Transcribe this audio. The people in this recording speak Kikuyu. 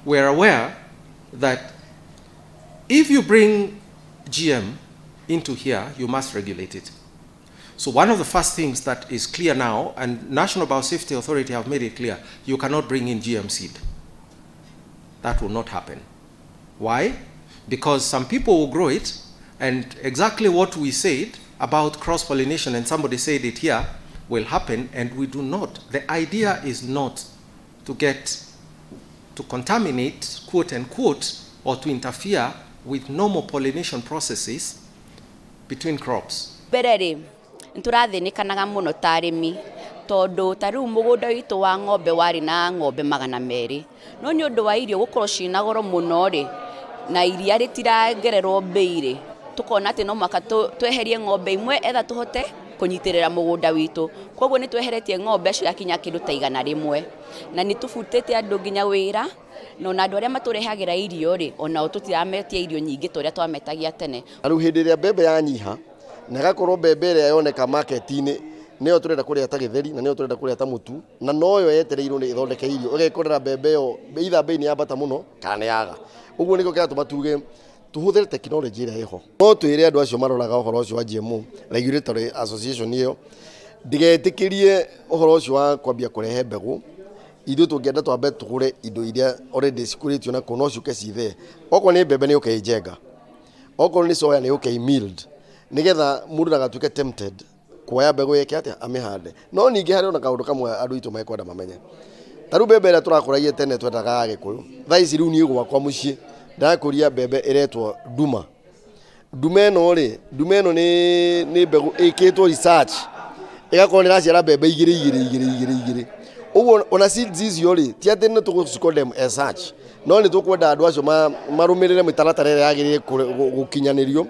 We're aware that if you bring GM into here, you must regulate it. So one of the first things that is clear now, and National Biosafety Authority have made it clear, you cannot bring in GM seed. That will not happen. Why? Because some people will grow it, and exactly what we said about cross-pollination, and somebody said it here, will happen, and we do not. The idea is not to get to contaminate, quote unquote, or to interfere with normal pollination processes between crops. Mbere rĩ, nĩtũrathĩnĩkanaga mũno ta arĩmi, tondũ ta rĩu mũgũnda witũ wa ng'ombe warĩ na ng'ombe 200, no nĩ ũndũ wa irio gũkorwo ciĩna goro mũno rĩ, na iria rĩtirangererwo mbei rĩ, tũkona atĩ no mũhaka tweherie ng'ombe imwe etha tũhote kũnyitĩrĩra mũgũnda witũ. Koguo nĩ tweheretie ng'ombe cigakinya kĩndũ ta 100, na nĩ tũbutĩte andũ nginya wĩra, na ona andũ arĩa matũrehagĩra irio rĩ, onao tũtirametia irio nyingĩ ta ũrĩa twametagia tene. Na rĩu hĩndĩ ĩrĩa mbembe yanyiha na ĩgakorwo mbembe ĩrĩa yoneka market-inĩ nĩyo tũrenda kũrĩa ta gĩtheri na nĩyo tũrenda kũrĩa ta mũtu, na noyo yetereirwo nĩ ĩthondeke irio, ũgekorera mbembe ĩyo either mbei nĩ yambata mũno kana nĩ yaga. Ũguo nĩkĩo kĩratũma tuge tũhũthĩre technology ĩrĩa ĩho. No twĩre andũ acio maroraga ũhoro ũcio wa GMO Regulatory Association ĩyo ndĩgetĩkĩrie ũhoro ũcio wa kwambia kũrehe mbegũ. Ithuĩ tũngĩenda twambe tũgũre indo iria already cikũrĩtio na kũu, no ciũke cithee. Okorwo nĩ mbembe nĩ yũke ĩnjenga, okorwo nĩ soya nĩ yũke milled, nĩgetha mũndũ ndagatuĩke tempted kuoya mbegũ yeke atĩa amĩhande. No ningĩ harĩ ona kaũndũ kamwe andũ aitũ mekwenda mamenye. Ta rĩu mbembe ĩrĩa tũrakũragia tene twendaga ya Gĩkũyũ, thaa ici rĩu niĩ gwakwa mũciĩ ndĩrakũria mbembe ĩretwo nduma. Nduma ĩno rĩ, nduma ĩno nĩ mbegũ ĩkĩtwo research ĩgakorwo nĩ ĩraciara mbembe igĩrĩ igĩrĩ igĩrĩ igĩrĩ igĩrĩ. Ũguo ona seeds icio rĩ, ti atĩ nĩ tũgũcicondemn as such, no nĩ tũkwenda andũ acio marũmĩrĩre mĩtaratara ĩrĩa yagĩrĩire gũkinyanĩrio.